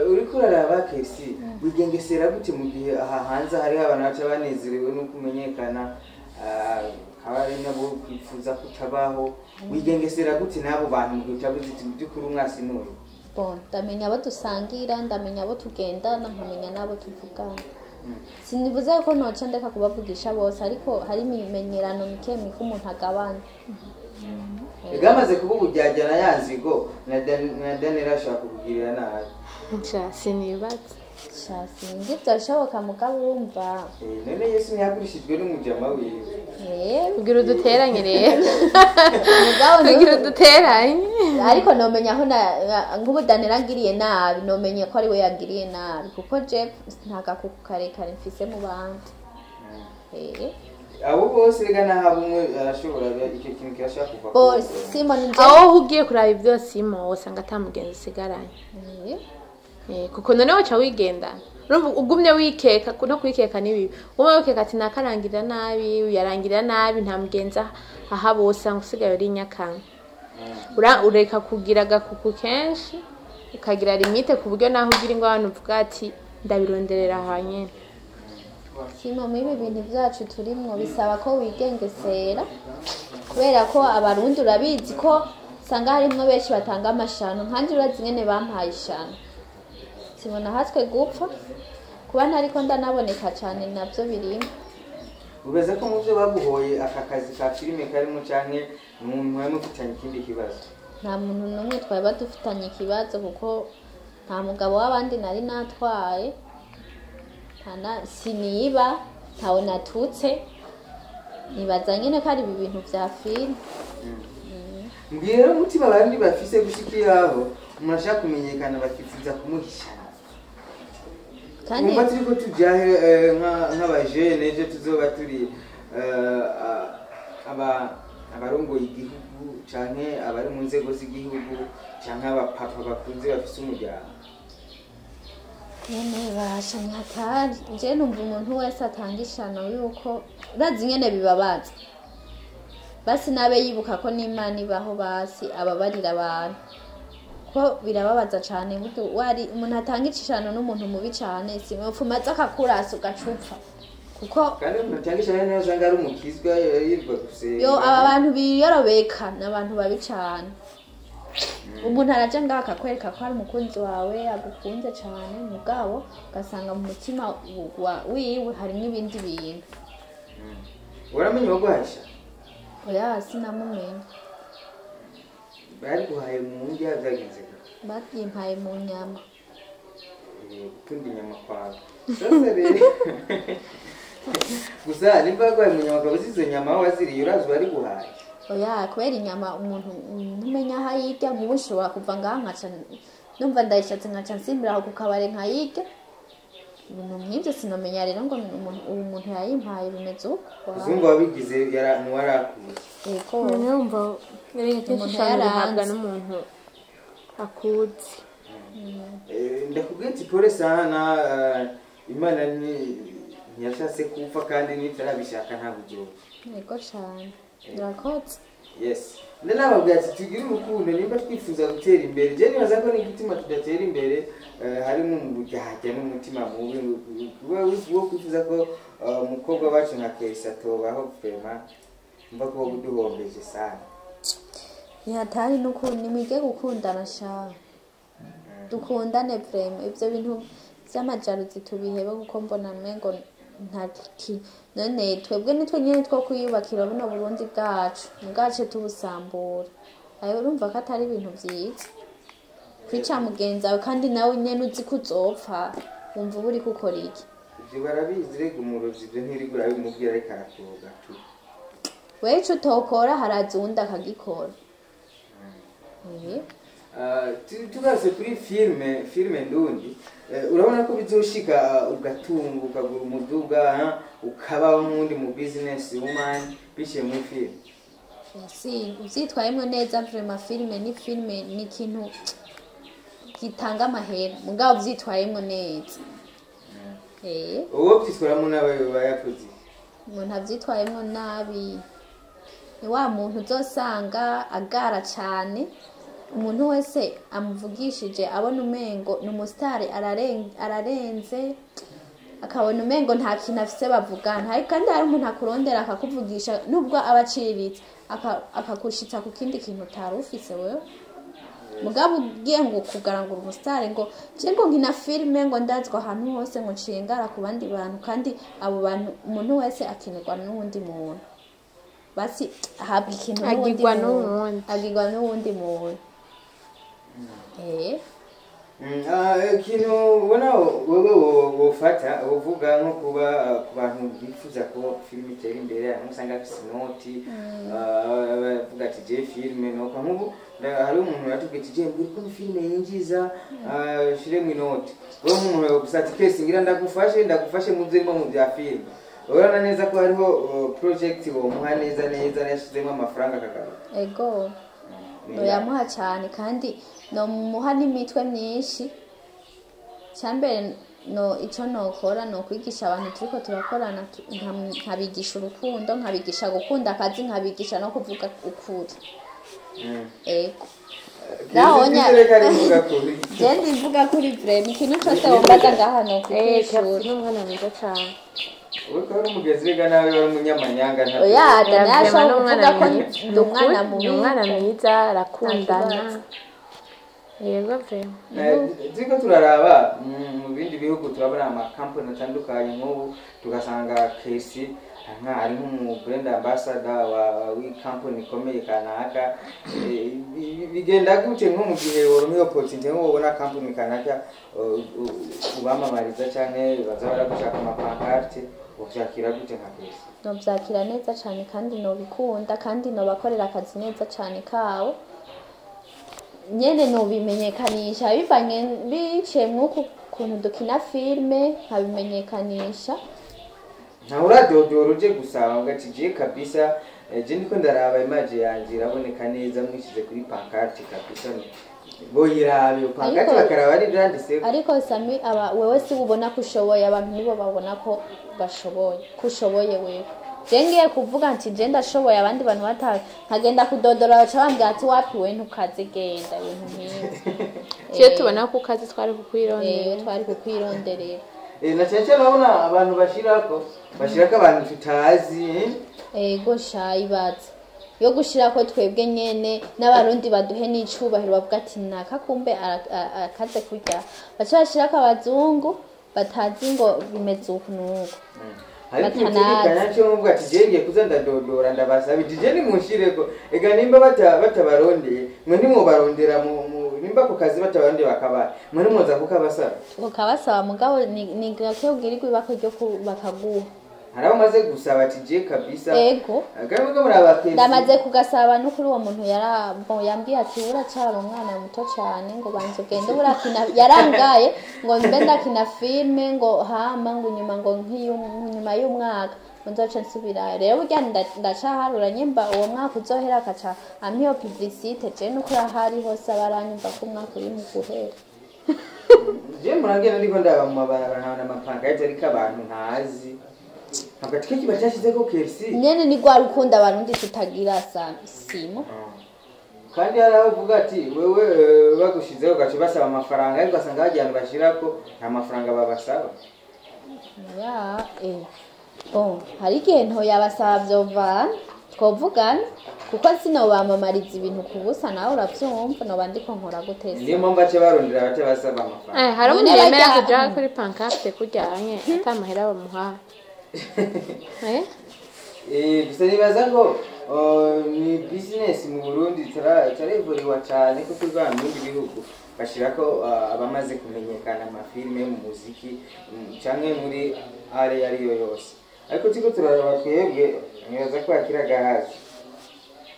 Uriko uraraba Kesi, wigengesera gute mu gihe aha hanze hariho abantu baca banezerewe no kumenyekana, akaba ari nabo kwifuza kutabaho? Wigengesera gute n'abo bantu mu gihe utabuze uti mu by'ukuri umwasi n'uyu? Bon, ndamenya abo dusangira, ndamenya abo tugendana, nkamenya n'abo tuvugana. Sinibuze ko noca ndeka kubavugisha bose, ariko hari imimenyerano mike mike umuntu agabanya. Bwamaze kuba uburyarya na ya nzigo na Daniela ashobora kukugirira nabi. Nca sinibaza. Sha, sinzi, vyoshoboka, mugabo urumva. None Yesu ntiyagurishijwe n'umujama wiwe? Kugira uduteranye rero. Mugabo Kugira uduteranye. Ariko nomenya aho nk'ubu Daniela angiriye nabi, nomenye ko ari we yangiriye nabi, kuko je nta gakuku karekare mfise mu bandi. Abo bose rega n'ahabo umwe arashobora, icyo kintu kirashobora kuva Bo ku Simon nje Aho ugiye kuraba ibyo Simo, usanga ata mugenzi usigaranye. Kuko noneho uca wigendana, urumva ugumye wikeka, no kwikeka ni bibi. Ugumye wikeka ati nakarangirira nabi, uyarangirira nabi, nta mugenzi ahaba, usanga usigaye uri nyakanga. Ureka kugira agakuku kenshi, ukagira limite ku buryo naho ugira ingwano uvuga ati ndabironderera aha nyene. Simo, muri ibi bintu byacu turimwo bisaba ko wigengesera, kubera ko Abarundi urabizi ko usanga harimwo benshi batanga amashano. Nkanjye urazi ingene bampaye ishano, sibona hatswe gupfa kuba ntariko ndanaboneka cane, navyo birimo. Ubaza ko mu byo baguhoye aka kazi ka filime karimo, canke mwari mufitanye ikindi kibazo? Nta muntu n'umwe twaba dufitanye ikibazo, kuko nta mugabo w'abandi nari natwaye, siniba, ntawe natutse. Nibaza nyine ko ari ibi bintu vya filime. Mbwira rero umutima abandi bafise gushika iyaho umuntu ashaka kumenyekana bakifuza kumuhishana. Kandi Mwumva turiko tujahe nk'abajene ejo tuzoba turi abarongoye igihugu canke abari mu nzego z'igihugu canke abapapa bakuze bafise umuryango. Nyene basha ni hatari. Je numva umuntu wese atanga ishano yuko urazi nyene bibabaza, basi nabe yibuka ko n'Imana ibaho, basi ababarira abantu ko birababaza cane. Burya wari umuntu atanga ishano n'umuntu mubi cane, simupfumaza akakurasa ugacupfa kuko Kandi umuntu atanga ishano niyo usanga ari umukizwa yirirwa gusenga. Yo, aba bantu biyorobeka ni abantu babi cane. Umuntu araja ngaho akakwereka ko ari umukunzi wawe, agukunze cane, mugabo ugasanga mu mutima wiwe harimwo ibindi bintu. Uramenye waguhaye? Oya, sinamumenya. Bari guhaye mu ndya, byagenze gute? Bayimpaye mu nyama. Gukunda inyama kwawe. Sasa rero gusa nimba baguhaye mu nyama, ukaba uzi izo nyama aho waziriye, urazi bari guhaye? Oya, kubera inyama umuntu ntumenya aho ayirya. Nk'ubu nshobora kuva ngaha nkaca numva ndayishatse, nkaca nsimbira aho ku kabare nkayirya. Ibintu nk'ibyo sinomenya rero ngo uwo muntu yayimpaye bimeze uko. Uzumva wabigize ntiwarakuye. Yego. Numva reka kenshi Umuntu ishano rihabwa yaranze. n'umuntu akuzi. Ndakubwiye ati pole sana, Imana ntiyashatse kupfa kandi nitarabishaka ntabwo uzopfa. Yego cane, birakotse. Yes, ndanababwira ati tugire urukundo nimba twifuza gutera imbere. Je nibaza ko n'igituma tudatera imbere harimo uburyarya n'umutima mubi kuba wo kwifuza ko umukobwa wacu nka Kesa atobaho. Vraiment mva ko buduhombeje sana. Ntihatari n'ukuntu nimwige gukundana sha, dukundane vraiment. Ibyo bintu by'amajalousie tubihebe, kuko mbona umengo nta ki. None twebwe nitwe nyene two kwiyubakira buno Burundi bwacu, bwacu tubusambura. Ayo urumva ko atari ibintu vyiza kwica mugenzi wawe kandi nawe nyene uzi ko uzopfa, wumva uba uriko ukora iki? Ivyo barabizi rega, umurozi ivyo ntirigura abimubwira, ariko arakuroga tu. Wewe ico utokora haraza uwundi akagikora. Tugarutse kuri filime ndundi, urabona ko bizoshika ugatunga, ukagura umuduga, ukabaho nk'undi mu business woman biciye muri filime? Si uvyitwayemwo neza vraiment, filime ni filime, ni ikintu gitanga amahera, mugabo uvyitwayemwo neza. Uwo byitwaramo nawe bayakoze? Umuntu avyitwayemwo nabi ni wa muntu uzosanga agara cane, umuntu wese amuvugishije abona umengo ni umusitari, ararenze, akabona umengo nta kintu afise bavugana. Ariko kandi hari umuntu akurondera akakuvugisha nubwo aba aciriritse, akagushitsa ku kindi kintu utari ufise wewe. Mugabo ugiye ngo kugarangura umusitari, ngo je ngo nkina filime, ngo ndazwa ahantu hose, ngo nshingara ku bandi bantu, kandi abo bantu, umuntu wese akenerwa n'uwundi muntu, basi ahabwa ikintu n'uwundi Agirwa muntu. n'uwundi. Agirwa n'uwundi muntu. Ikintu ubona wewe wofata uvuga nko kuba ku bantu bifuza ko filime itera imbere, harimo usanga afise inoti, bavuga ati je filime nuko nk'ubu hariho umuntu yatubwiye ati je mbwira ukuntu filime yinjiza, shiremo inoti. Wowe nk'umuntu gusa ati kese ngira ndagufashe, ndagufashe mu byo mu bya filime, urabona neza ko hariho project womuha neza neza yashizemo amafaranga akagaruka? Ego. Ni Noyamuha cyane, kandi nomuha n'imitwe myinshi. Cyambere no icyo nokora ni ukwigisha abantu turiko turakorana, nkabigisha urukundo, nkabigisha gukunda akazi, nkabigisha no kuvuga ukuri. Ego. Nahonya Nahonya- ari kuvuga kuri. Je ndivuga kuri vraiment, ikintu cyose wumvaga ngaha ni ukukwishura. N'umwana mwiza cyane. Wowe ko wari umugenzi wiga nawe wari umunyamanyanga ntabwo? Oya, Daniel ashobora N'umwana kuvuga ko mwiza. ndi umwana mubi. Ni umwana mwiza, arakundana. Nta kibazo. Yego, vraiment. Turiko turaraba mu bindi bihugu, turabona amakampani atandukanye, nk'ubu tugasanga kesi nka ari nk'umu brand ambassador wa w'ikampani ikomeye kanaka. Bigenda gute nko mu gihe woronka iyo opportunity, nko wobona kampani kanaka ubamamariza canke baza baragushaka amapancarte, uvyakira gute nka kesi? Nobyakira neza cyane, kandi nobikunda, kandi nobakorera akazi neza cyane kawo nyene, nobimenyekanisha bivanye biciye mw'uku. ukuntu dukina filme nkabimenyekanisha. Ntawe uradodora uje gusaba ngo ati je kabisa, je ndiko ndaraba image yanje iraboneka neza mwishyize kuri pancarte kabisa, boyirabe pancarte bakaraba ari byanditseho. Ariko Sami, aba wewe si ubona ko ushoboye, abantu nibo babona ko bashoboye, ko ushoboye wewe. Je ngiye kuvuga nti je ndashoboye, abandi bantu bata nkagenda kudodora baca bambwira ati wapi we ntukaze, genda, ibintu nk'ivyo. Iyo tubona ko ukazi twari kukwirondera. Twari kukwironderera. Na cyane cyane urabona abantu bashirako abantu tutazi, eh? Ego sha, ibaza yo gushirako twebwe nyene n'Abarundi baduhe n'icubahiro, bavuga ati naka kumbe akaze kurya, baca bashirako abazungu batazi ngo bimeze uku n'uku. Hari ikintu Batanazi. cyerekana cyo nkuvuga ati je ngiye kuza ndadodora ndabasaba ati je nimunshireko. Ega nimba batabarondeye mwe ntimwobarondera, nimba ku kazi batabarondeye bakabaye mwe ntimwoza kukabasaba? Ukabasaba, mugabo ni gake ubwirirwa ibako ryo bakaguha. Hari abo umaze gusaba ati je kabisa? Ego. Kandi ko muri abakesi Ndamaze kugasaba no kuri uwo muntu bon, yambwiye ati uracara umwana muto cyane, ngo banza ugende urakina, yarangaye ngo mbe ndakina filme, ngo hama ngo nyuma ngo nyuma y'umwaka ngo nzoce nsubirayo. Rero burya ndacaharura nyimba uwo mwaka uzohera akaca ampa iyo publicité. Je nuko ahari hose abaranyumva ko umwaka uri mu guhera. Je murangena ndiko ndaba mu mabarabara nkabona amapankarite ariko abantu ntazi, ntabwo ati kenshi bacyashyizeko KFC. Nyene ni rwa rukundo Abarundi tutagira sa simo. Kandi hari aho uvuga ati wewe, bagushizeho ugaca basaba amafaranga, ariko ugasanga hagiye ahantu bashyirako nta mafaranga babasaba. Ya, bon, hari igihe ntoyabasaba, vyovana twovugana, kuko sinobamamariza ibintu ku busa, nawe uravyumva, noba ndiko nkora gute se? Niyo mpamvu baca barondera baca basaba amafaranga. Hari umuntu None yemera kuja kuri pancarte kuryanye ata mahera bamuha? Gusa nibaza ngo ni business mu Burundi itarevuriwa cyane, kuko iva mu bindi bihugu bashirako abamaze kumenyekana amafilme, mu muziki, canke muri art ariyo yose, ariko turiko turaraba twebwe nibaza ko hakiri agahazi.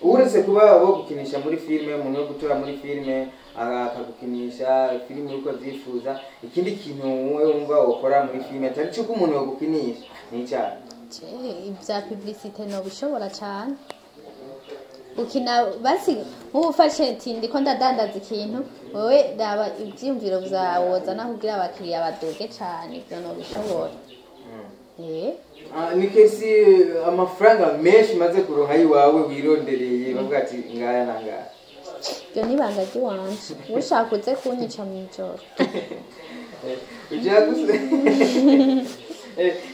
Uretse kuba bo gukinisha muri filime, umuntu wo gutora muri filime akagukinisha filime uko abyifuza, ikindi kintu wowe wumva wokora muri filime atari cyo ko umuntu yogukinisha ni icyaha? Je, ibya publicité nobishobora cane. Gukina basi nk'ubu ufashe ati ndiko ndadandaza ikintu, wewe raba ivyiyumviro vyawe wozana kugira abakiriya baduge cane, ivyo nobishobora. Ah, ni kesi amafaranga menshi maze kuronka yiwawe wirondereye, bavuga ati ngaya na ngaya? Iryo ni ibanga ry'iwanje, ushaka uze kunyica mw'ijoro. Ushaka gusa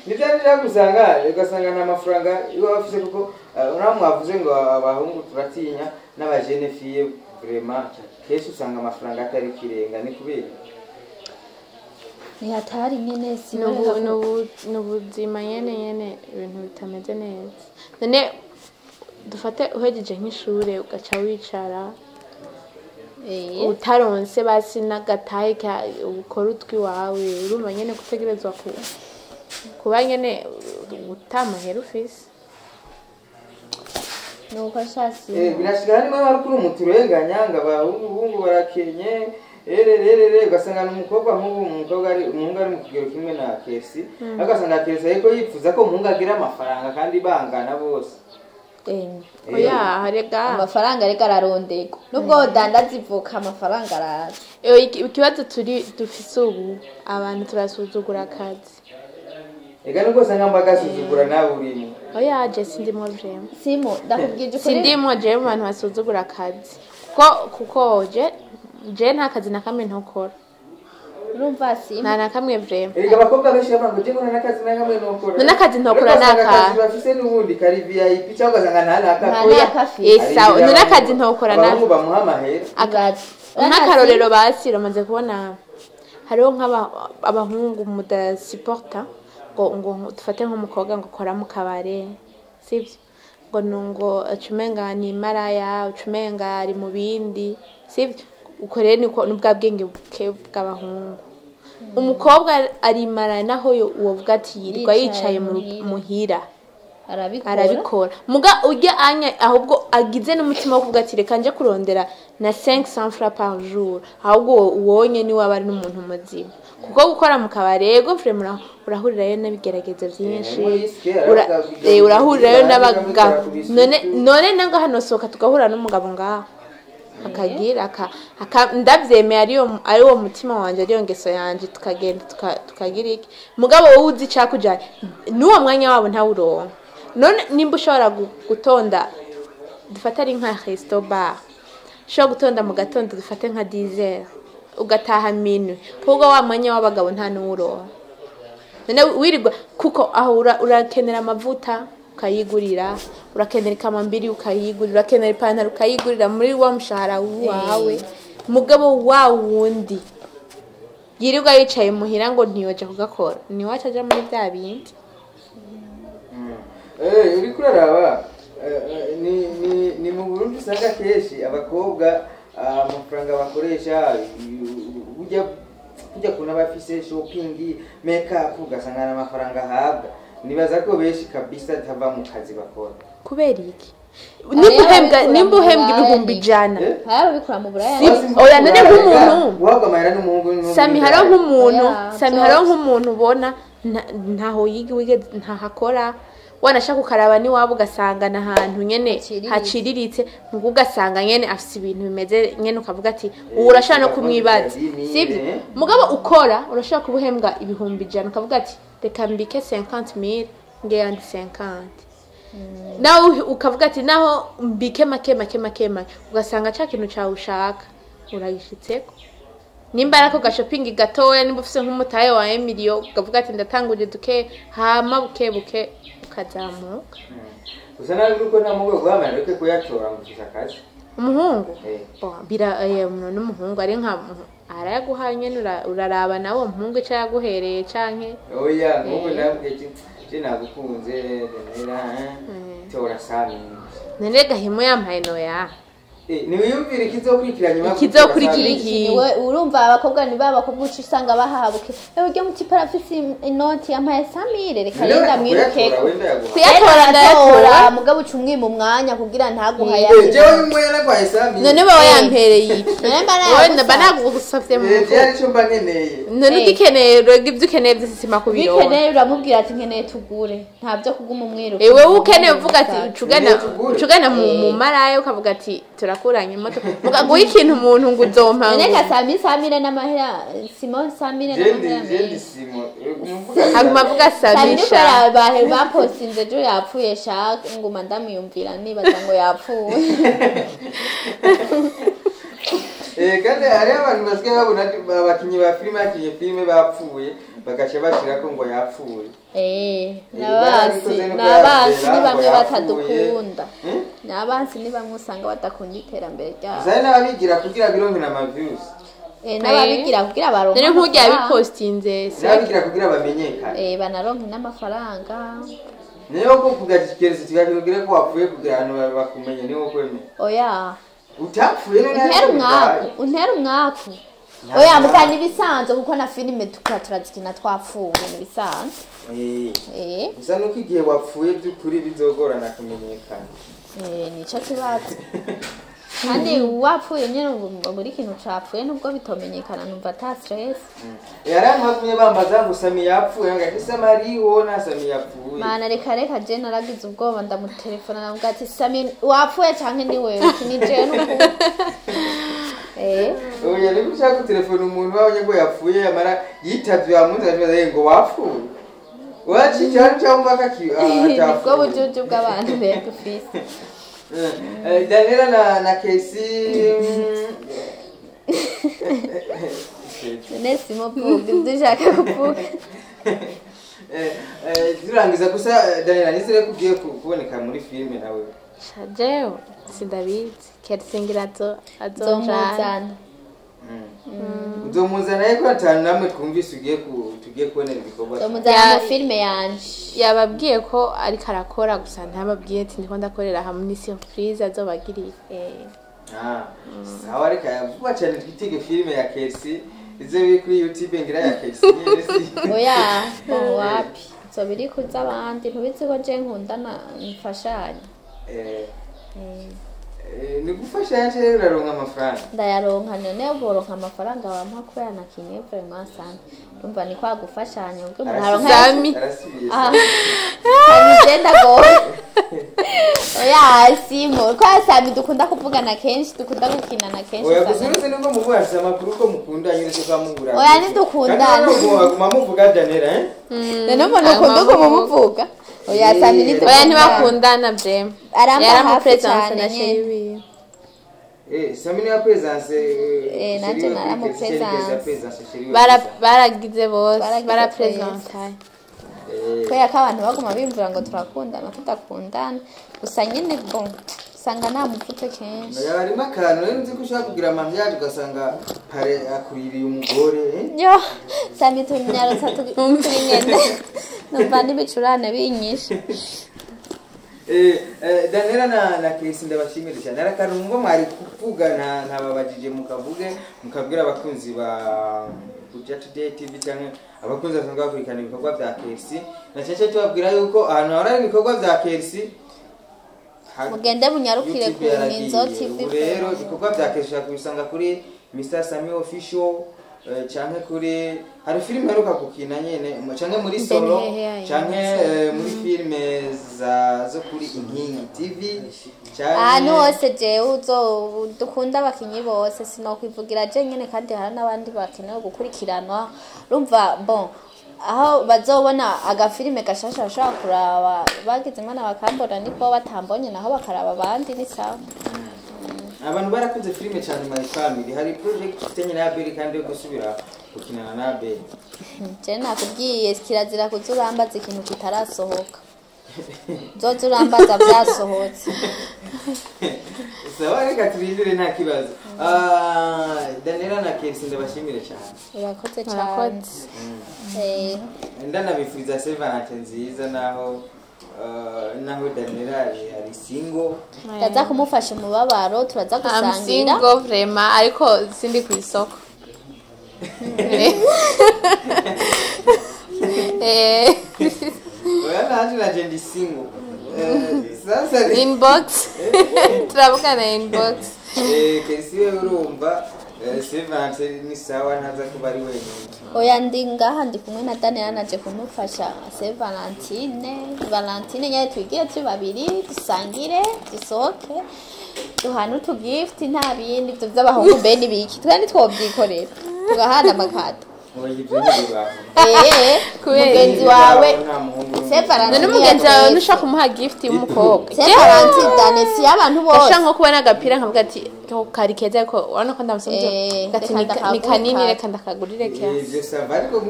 nivyo nshaka gusanga, ugasanga nta mafaranga iwe bafise, kuko uriya mwavuze ngo abahungu turatinya n'abajene fille, vraiment kenshi usanga amafaranga atari kirenga, ni kubera Ni hatari nyene, Ni ubuzima nyene ibintu bitameze neza. None dufate uhejeje nk'ishure ugaca wicara utaronse basi n'agatahe ukora utwiwawe, urumva nyene gutegerezwa kuba nyene utamahera ufise. Nuko shasi. Birashika harimo abarukuru umuturenganya ngo abahungu barakenye, erererere, ugasanga ni umukobwa nk'ubu, umukobwa ari umuhungu ari mu kigero kimwe na Kersi, ariko ugasanga Kersi ariko yifuza ko umuhungu agira amafaranga kandi bangana bose. Oya, harega. Amafaranga ariko ararondegwa, nubwo wodandaza ivoka amafaranga araza. Ikibazo turi dufise ubu, abantu turasuzugura akazi. Ega nubwo usanga mbagasuzugura, nawe urimo. Oya, je sindimwo vraiment. Simo, ndakubwije ukuri. Sindimwo jewe mu bantu basuzugura akazi, kuko je nta kazi na kamwe ntokora. Urumva Simo? Nta na kamwe vraiment. Erega abakobwa benshi bavuga ngo je mbona n'akazi na kamwe nokora. None akazi ntokora Ariko ugasanga n'akahe? akazi bafise n'ubundi kari VIP, cyangwa ugasanga nta Nta n'akakora. n'akafise. Sawa, none akazi ntokora na Abahungu bamuha amahera. Ibaze. Nk'akarorero basi uramaze kubona hariho nk'abahungu mudasiporta ngo dufate nk'umukobwa ngo ukora mu kabare, sibyo, ngo ngo ucumenga ni maraya, ucumenga ari mu bindi, sibyo? Uko rero niko n'ubwa bwenge buke bw'abahungu. Umukobwa arimara naho uwovuga ati yirirwa Yicaye yicaye muhira. Muhira. Arabikora. Arabikora, muga ujya anya ahubwo. agize n'umutima wo kuvuga ati reka nje kurondera na 500 francs par jour, ahubwo uwonye ni waba ari n'umuntu muzima, kuko gukora mu kabare yego vraiment urahurirayo n'ibigeragezo byinshi, urahurirayo n'abagabo. None nanga hano soka tugahura n'umugabo ngaho akagira ndabyemeye ari wo mutima wanje, ariyo ngeso yanje, tukagenda tukagira iki. Mugabo wowe uzi icakujanye n'uwo mwanya wabo ntawuronka. None nimba ushobora gutonda dufate ari nka resto bar, ushobora gutonda mu gatondo dufate nka 10h ugataha minuit, kuko wa mwanya w'abagabo nta n'uwuronka. None wirirwa kuko aho urakenera amavuta ukayigurira, urakenera ikamambiri ukayigurira, urakenera ipantaro ukayigurira muri wa mushahara wawe. Mugabo wa wundi yirirwa yicaye muhira ngo ntiyoja kugakora, niwaca aja muri bya bindi. Uriko uraraba ni mu Burundi usanga kenshi abakobwa amafaranga bakoresha ujya kuna bafise shopping, make up, ugasanga n'amafaranga ahabwa. Nibaza ko benshi kabisa atava mu kazi bakora. Kubera iki? Nimba uhembwa 100,000 hari ababikora mu Buraya. Oya, none nk'umuntu guhabwa amahera n'umuhungu. Sami hariho nk'umuntu, Sami hariho nk'umuntu ubona ntaho yiga, wigeze ntahakora, wanashaka ukaraba n'iwabo ugasanga n'ahantu nyene haciriritse, mugo ugasanga nyene afise ibintu bimeze nyene, ukavuga ati ubu urashobora no kumwibaza, sibyo? Mugabo ukora urashobora kuba uhembwa 100,000 ukavuga ati reka mbike 50000 nge yandi 50, nawe ukavuga ati naho mbike make make make make, ugasanga ca kintu cawe ushaka uragishitseko. Nimba ari ako gashopingi gatoya, nimba ufise nk'umutahe wa emiliyo, ukavuga ati ndatanguje duke, hama buke buke ukazamuka. Gusa nawe uko nta muhungu guhamara areke kuyatora ngo ufise akazi. Umuhungu bira umuntu n'umuhungu ari nka arayaguha nyene, uraraba nawe uwo muhungu ico yaguhereye canke. Oya, nk'ubu nabwiye ati je nagukunze nera tora sami. None gahimo yampaye noya. Niwiyumvire ikizokurikira nyuma. Ikizokurikira iki? Niwe urumva abakobwa ni ba bakobwa uca usanga bahahabuke, ewe urya mutipe arafise inoti yampaye samire, reka renda mwirukeko. Kuyatora ndayatora. Mugabo uca umwima umwanya kugira ntaguha Jewe umwe yaragwaye sami. None baba yampereye iki? None mba Wowe nayagusavye. mba nagusavye mu Je arico mba nkeneye. None ugikeneye rega ibyo ukeneye byose sima kubironka. Bikeneye uramubwira ati nkeneye tugure, nta byo kuguma umwiruka. Wewe ukeneye uvuga ati ucugana Nkeneye tugure. ucugana mu maraya ukavuga ati turakuranye moto muga guha ikintu umuntu ngo uzompa None ngo ka sami samire n'amahera Simon samire Jendi n'amahera jendi menshi. simo. Haguma avuga Sami sabisha. kubera bahe bapostinze ejo yapfuye sha, nguma ndamwiyumvira nibaza ngo yapfuye. Kandi hariho abantu basigaye babona abakinyi ba filime bakinye filime bapfuye, bagaca bashirako ngo yapfuye. N'abansi Barabikoze nuko n'abansi yapfuye, ni bamwe ngo yapfuye. batadukunda, n'abansi ni bamwe usanga badakunda iterambere ryabo. Gusa hari n'ababigira kugira bironke ama views. N'ababigira kugira baronke None nk'urya amafaranga. yabipostinze N'ababigira kugira bamenyekane. Banaronke n'amafaranga. Niyo ko kugakereza kigakugira ko wapfuye kugira abantu bakumenye, niwo kwemera. Oya. Utapfuye none Untera umwaku, untera umwaku. Oya, muga nibisanzwe kuko na filime tukaba turazikina twapfuye, nibisanzwe. Gusa nuko igihe wapfuye by'ukuri bizogorana kumenyekana. Nico kibazo, kandi wapfuye nyene ngo buri kintu capfuye nubwo bitomenyekana numva ata stress. Yari abantu bambaza ngo Sami yapfuye, ngo ati Sami ariho na Sami yapfuye. Mana, reka reka, je naragize ubwoba, ndamutelefona ndamubwira ati Sami wapfuye canke ni wewe? Ati ni jewe n'ukuri. Oya, niba ushaka gutelefona umuntu wabonye ko yapfuye yamara yitavye wamunsi abaza ngo wapfuye waci cyane cyangwa kaki Nibwo atapfuye. bujuju bw'abantu rero dufise. Daniela na Casey None simo vuga ibyo ushaka kuvuga. Turangiza gusa, Daniela, nizere ko ugiye kuboneka muri filime nawe. Jewe sindabizi, keretse azo azonjana. Nzomuzana. Uzomuzana ariko atanu namwe twumvise ugiye tugiye kubonera ibikorwa. Nzomuzana mu filime yanje. Yababwiye ko ariko arakora, gusa ntababwiye ati ndiko ndakorera hamwe, ni surprise azobagiriye. Ah, sawa, reka vuba cyane twitege filime ya Casey ize biri kuri YouTube ngira ya Casey nyene si? Oya, bon, wapi, nzoba iri kuza abandi, ntubizi ko je nkundana mfashanya. Ni gufasha rero uraronka amafaranga. Ndayaronka. None boronka amafaranga bampa kubera nakinye vraiment sana. Urumva ni kwa gufashanya ubwo umuntu aronka. Sami. Arasubiye. Ah. Sami genda go. Oya, simo kwa Sami dukunda kuvugana kenshi, dukunda gukinana kenshi. Oya, usanga- gusa uretse nubwo muvuga, afise amakuru ko mukundanye, uretse ko amubura. Oya, ntidukundana. Kandi aguma muvuga Daniela, eh? None umuntu ukunda kumuvuga? Oya, Sami Oya, ntidukundana. ntibakundana byema. Aramba hafi Yaramupresence cyane na nyene. chéri wiwe. Sami niwe presence. Nanje naramupresence. Baragize bose. Baragize. Barapresentaye. Kubera ko abantu baguma bimvura ngo turakundana, tudakundana. Gusa nyine bon, usanga namuvutse kenshi. Oya, harimo akantu rero nzi ko ushaka kugira mariage ugasanga pare akuririye umugore, eh? Yo, Sami tunyarutsa turi nyene, numva n'ibicurane binyishe. Daniela na Chris, ndabashimire cyane. Hari akantu mwumva mwari kuvuga ntababajije, mukavuge, mukabwira abakunzi ba Buja Today TV cyangwa abakunzi basanzwe bakurikirana ibikorwa bya Chris, na cyane tubabwira yuko ahantu hahora ibikorwa bya Chris Mugende munyarukire YouTube ku yaragiye. Ninzo TV. Ubu rero ibikorwa bya Chris ushobora kubisanga kuri Mr Sami Official, canke kuri hari filime iheruka gukina nyene, canke muri Mbe solo, ni hehe yayo? canke muri filime za zo kuri Inkingi TV canke Ahantu hose jewe uzo dukunda abakinyi bose, sinokwivugira je nyene, kandi hari n'abandi bakenewe gukurikiranwa. Urumva, bon, aho bazobona agafilime gashasha bashobora kuraba, bagize imana bakambona niko, batambonye naho bakaraba abandi, ni sawa. Abantu barakunze filime cyane My Family. Hari project ufitanye na Abel kandi yo gusubira gukinana na Abel? Je nakubwiye, kirazira kuza urambaza ikintu kitarasohoka. Uzoza urambaza vyasohotse. Sawa, reka turindire, nta kibazo. Ah, Daniela na Kersi, ndabashimire cyane. Urakoze cane. Murakoze. Ndanabifuriza Saint Valentin nziza, naho Daniela ari single. Ndaza kumufasha umubabaro, turaza I'm gusangira. single vraiment, ariko sindi ku isoko. Oya, nanje ndi single. Sasa Inbox, turavugana inbox. Kersi we urumva, Saint Valentin ni sawa, ntaza kuba ari wenyine. Oya, ndi ngaha, ndi kumwe na Daniela, naje kumufasha Saint Valentine. Valentine nyine twigire turi babiri, dusangire, dusohoke, duhane utugift, nta bindi. Ivyo vy'abahungu mbe n'ibiki, twe ntitwovyikorera tugahana amakado. Oya, ibyo ntibibaho. Kubera Mugenzi wawe Nta muhungu. Saint Valentine None mugenzi wawe yatwese. ntushaka kumuha gift y'umukobwa? Saint Valentine dane si y'abantu bose. Ndashaka nko kubona agapira nkavuga ati ko kari keza, ariko urabona ko ndamusomye ati Reka ni ndakagure kanini, kare. reka ndakagurire keza. Ibyo ça va, ariko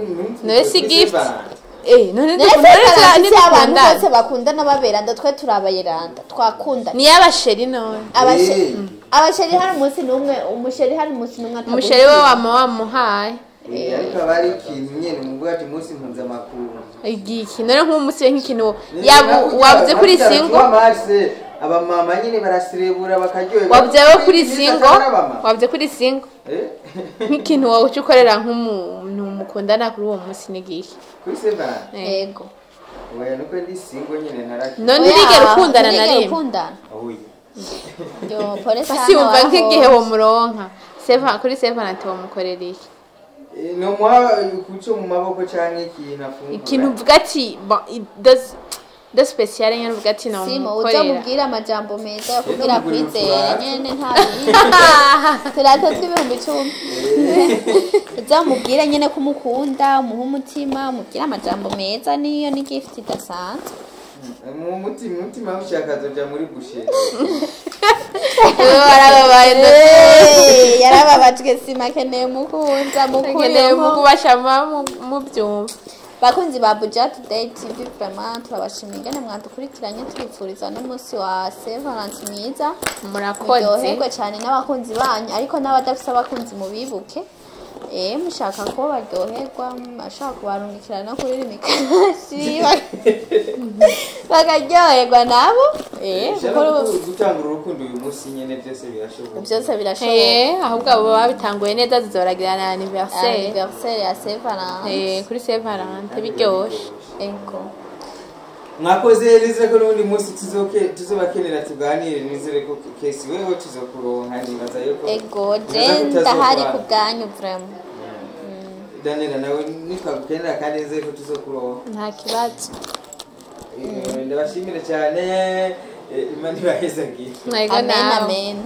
None si gift? None None dukundana? Saint Valentine si y'abantu Ntidukundana? bose bakundana baberanda, twe turabayeranda, twakundana. Ni y'abasheri none? Abasheri hari umunsi n'umwe, umusheri hari umunsi n'umwe Umusheri we wama wamuhaye. Ariko aba ari ikintu nyene muvuga ati umunsi mpuzamakungu. Igiki none? Nk'umunsi we, nk'ikintu yaba wavuze kuri single. Abamama nyine baraserebura bakaryoherwa. Wavuze wowe kuri single, wavuze kuri single. Nk'ikintu wowe uca ukorera nk'umuntu mukundana kuri uwo munsi ni igihe? Kuri Saint Valentin? Yego. Oya, nuko ndi single nyine ntaraki. None urigera ukundana na Nturigera rimwe? ukundana? Oya. Yo, pole sana. Basi wumva Warahoze. nk'igihe womuronka kuri Saint Valentin womukorera iki? Nomuha kuco mu maboko canke ikintu afungura. Ikintu uvuga ati bon, de spécial nyine uvuga ati Simo nomukorera. uzamubwira amajambo meza yo kugira Yo, namugurira kwizera. uturato. Nyene nta bindi, turato tw'10,000. Uzamubwire nyene ko umukunda, umuhe umutima, umubwire amajambo meza, niyo ni gift idasanzwe. Mu mutima ushaka azoja muri boucherie. Warababaye. Yarababajwe. Sima akeneye umukunzi Nkeneye amukuyeho. mukubashama mubyumva. Bakunzi ba Buja Today TV, vraiment turabashimiye ingene mwadukurikiranye, tubifuriza n'umunsi wa Saint Valentin mwiza. Murakoze. Muryoherwe cyane n'abakunzi banyu, ariko n'abadafise abakunzi mubibuke. Mushaka ko baryoherwa, ashaka kubarungikira no kuri imikashi bakaryoherwa nabo. Ushaka gutanga urukundo uyu munsi nyene, byose birashoboka. Byose birashoboka. Ahubwo abo babitanguye neza zizoragira na anniversaire. Anniversaire ya Saint Valentin. Kuri Saint Valentin biryoshe. Ego. Mwakoze, nizere ko n'ubundi munsi tuzobakenera tuganire. Nizere ko kesi wewe tuzokuronka, nibaza yuko Ego, je nibaza ko ndahari utazokwanga. ku bwanyu vraiment. Daniela nawe nitwagukenera kandi nizere ko tuzokuronka. Nta kibazo. Ndabashimire cyane, Imana ibahezagire. Ego Amen. nawe. Amen.